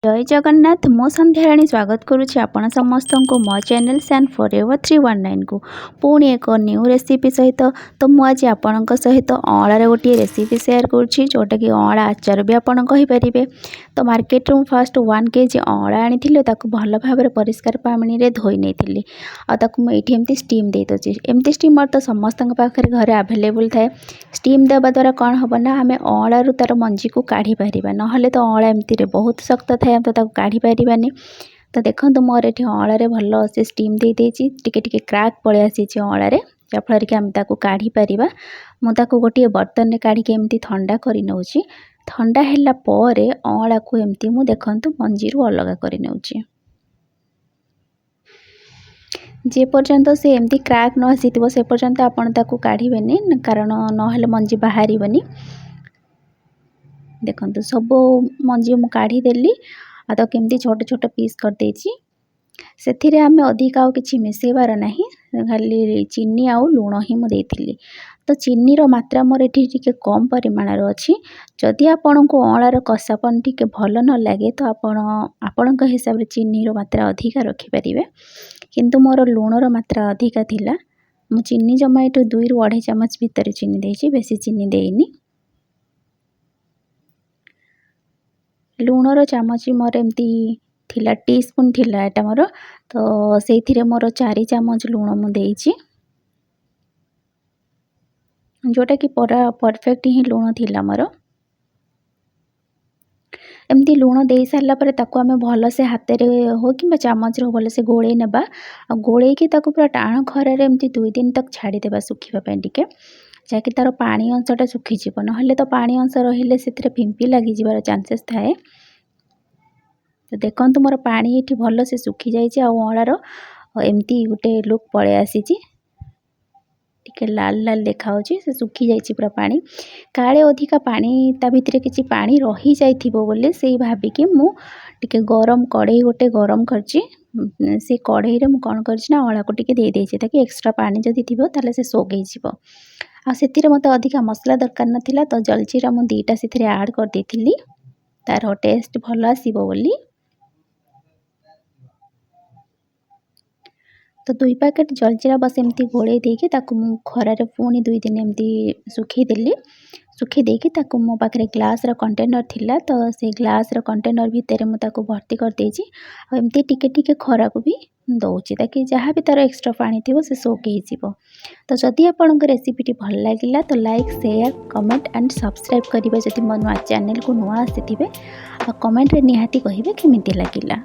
ଜୟ ଜଗନ୍ନାଥ। ମୁଁ ସନ୍ଧ୍ୟାରାଣୀ ସ୍ୱାଗତ କରୁଛି ଆପଣ ସମସ୍ତଙ୍କୁ ମୋ ଚ୍ୟାନେଲ୍ ସାନ୍ ଫର୍ ଏଭର୍ 319କୁ, ପୁଣି ଏକ ନ୍ୟୁ ରେସିପି ସହିତ। ତ ମୁଁ ଆଜି ଆପଣଙ୍କ ସହିତ ଅଁଳାର ଗୋଟିଏ ରେସିପି ସେୟାର କରୁଛି, ଯେଉଁଟାକି ଅଁଳା ଆଚାର ବି ଆପଣ କହିପାରିବେ। ତ ମାର୍କେଟରୁ ମୁଁ ଫାଷ୍ଟ 1 KG ଅଁଳା ଆଣିଥିଲି, ତାକୁ ଭଲ ଭାବରେ ପରିଷ୍କାର ପାଣିରେ ଧୋଇ ନେଇଥିଲି ଆଉ ତାକୁ ମୁଁ ଏଇଠି ଏମିତି ଷ୍ଟିମ୍ ଦେଇଦେଉଛି। ଏମିତି ଷ୍ଟିମର୍ ତ ସମସ୍ତଙ୍କ ପାଖରେ ଘରେ ଆଭେଲେବୁଲ୍ ଥାଏ। ଷ୍ଟିମ୍ ଦେବା ଦ୍ୱାରା କ'ଣ ହେବ ନା, ଆମେ ଅଁଳାରୁ ତା'ର ମଞ୍ଜିକୁ କାଢ଼ି ପାରିବା। ନହେଲେ ତ ଅଁଳା ଏମିତିରେ ବହୁତ ଶକ୍ତ ଥାଏ, ତ ତାକୁ କାଢ଼ି ପାରିବାନି। ତ ଦେଖନ୍ତୁ, ମୋର ଏଠି ଅଁଳାରେ ଭଲ ସେ ଷ୍ଟିମ୍ ଦେଇଦେଇଛି। ଟିକେ ଟିକେ କ୍ରାକ୍ ପଳେଇ ଆସିଛି ଅଁଳାରେ, ଯାହାଫଳରେ କି ଆମେ ତାକୁ କାଢ଼ିପାରିବା। ମୁଁ ତାକୁ ଗୋଟିଏ ବର୍ତ୍ତନରେ କାଢ଼ିକି ଏମିତି ଥଣ୍ଡା କରି ନେଉଛି। ଥଣ୍ଡା ହେଲା ପରେ ଅଁଳାକୁ ଏମିତି ମୁଁ ଦେଖନ୍ତୁ ମଞ୍ଜିରୁ ଅଲଗା କରି ନେଉଛି। ଯେ ପର୍ଯ୍ୟନ୍ତ ସେ ଏମିତି କ୍ରାକ୍ ନ ଆସିଥିବ, ସେ ପର୍ଯ୍ୟନ୍ତ ଆପଣ ତାକୁ କାଢ଼ିବେନି, କାରଣ ନହେଲେ ମଞ୍ଜି ବାହାରିବନି। ଦେଖନ୍ତୁ, ସବୁ ମଞ୍ଜି ମୁଁ କାଢ଼ିଦେଲି ଆଉ ତାକୁ କେମିତି ଛୋଟ ଛୋଟ ପିସ୍ କରିଦେଇଛି। ସେଥିରେ ଆମେ ଅଧିକା ଆଉ କିଛି ମିଶାଇବାର ନାହିଁ, ଖାଲି ଚିନି ଆଉ ଲୁଣ ହିଁ ମୁଁ ଦେଇଥିଲି। ତ ଚିନିର ମାତ୍ରା ମୋର ଏଠି ଟିକେ କମ୍ ପରିମାଣର ଅଛି। ଯଦି ଆପଣଙ୍କୁ ଅଁଳାର କଷାପଣ ଟିକେ ଭଲ ନ ଲାଗେ, ତ ଆପଣ ଆପଣଙ୍କ ହିସାବରେ ଚିନିର ମାତ୍ରା ଅଧିକା ରଖିପାରିବେ। କିନ୍ତୁ ମୋର ଲୁଣର ମାତ୍ରା ଅଧିକା ଥିଲା। ମୁଁ ଚିନି ଜମା ଏଠୁ 2ରୁ 2.5 ଚାମଚ ଭିତରେ ଚିନି ଦେଇଛି, ବେଶୀ ଚିନି ଦେଇନି। ଲୁଣର ଚାମଚ ମୋର ଏମିତି ଥିଲା, ଟି ସ୍ପୁନ୍ ଥିଲା ଏଇଟା ମୋର, ତ ସେଇଥିରେ ମୋର 4 ଚାମଚ ଲୁଣ ମୁଁ ଦେଇଛି, ଯେଉଁଟାକି ପୁରା ପରଫେକ୍ଟ ହିଁ ଲୁଣ ଥିଲା ମୋର। ଏମିତି ଲୁଣ ଦେଇ ସାରିଲା ପରେ ତାକୁ ଆମେ ଭଲସେ ହାତରେ ହଉ କିମ୍ବା ଚାମଚରେ ହଉ ଭଲସେ ଗୋଳେଇ ନେବା। ଆଉ ଗୋଳେଇକି ତାକୁ ପୁରା ଟାଣ ଖରାରେ ଏମିତି 2 ଦିନ ତକ ଛାଡ଼ିଦେବା ଶୁଖିବା ପାଇଁ ଟିକେ, ଯାହାକି ତା'ର ପାଣି ଅଂଶଟା ଶୁଖିଯିବ। ନହେଲେ ତ ପାଣି ଅଂଶ ରହିଲେ ସେଥିରେ ଫିମ୍ପି ଲାଗିଯିବାର ଚାନ୍ସେସ୍ ଥାଏ। ତ ଦେଖନ୍ତୁ, ମୋର ପାଣି ଏଠି ଭଲସେ ଶୁଖିଯାଇଛି ଆଉ ଅଁଳାର ଏମିତି ଗୋଟେ ଲୁକ୍ ପଳେଇ ଆସିଛି, ଟିକେ ଲାଲ ଲାଲ ଦେଖାହେଉଛି। ସେ ଶୁଖିଯାଇଛି ପୁରା ପାଣି। କାଳେ ଅଧିକା ପାଣି ତା ଭିତରେ କିଛି ପାଣି ରହିଯାଇଥିବ ବୋଲି ସେଇ ଭାବିକି ମୁଁ ଟିକେ ଗରମ କଢ଼େଇ ଗୋଟେ ଗରମ କରିଛି। ସେ କଢ଼େଇରେ ମୁଁ କ'ଣ କରିଛି ନା, ଅଁଳାକୁ ଟିକେ ଦେଇଦେଇଛି, ତାକି ଏକ୍ସଟ୍ରା ପାଣି ଯଦି ଥିବ ତାହେଲେ ସେ ସୋକ୍ ହେଇଯିବ। ଆଉ ସେଥିରେ ମୋତେ ଅଧିକା ମସଲା ଦରକାର ନଥିଲା, ତ ଜଲଜିରା ମୁଁ 2ଟା ସେଥିରେ ଆଡ଼୍ କରିଦେଇଥିଲି, ତା'ର ଟେଷ୍ଟ ଭଲ ଆସିବ ବୋଲି। ତ 2 ପ୍ୟାକେଟ୍ ଜଲଜିରା ବସ୍ ଏମିତି ଗୋଳେଇ ଦେଇକି ତାକୁ ମୁଁ ଖରାରେ ପୁଣି 2 ଦିନ ଏମିତି ଶୁଖେଇଦେଲି। ଶୁଖେଇ ଦେଇକି ତାକୁ ମୋ ପାଖରେ ଗ୍ଲାସ୍ର କଣ୍ଟେନର୍ ଥିଲା, ତ ସେଇ ଗ୍ଲାସ୍ର କଣ୍ଟେନର୍ ଭିତରେ ମୁଁ ତାକୁ ଭର୍ତ୍ତି କରିଦେଇଛି। ଆଉ ଏମିତି ଟିକେ ଟିକେ ଖରାକୁ ବି ଦେଉଛି, ତାକି ଯାହା ବି ତା'ର ଏକ୍ସଟ୍ରା ପାଣି ଥିବ ସେ ସୋକ୍ ହେଇଯିବ। ତ ଯଦି ଆପଣଙ୍କ ରେସିପିଟି ଭଲ ଲାଗିଲା, ତ like, share, comment and subscribe କରିବେ ଯଦି ମୋ ନୂଆ ଚ୍ୟାନେଲକୁ ନୂଆ ଆସିଥିବେ। ଆଉ କମେଣ୍ଟରେ ନିହାତି କହିବେ କେମିତି ଲାଗିଲା।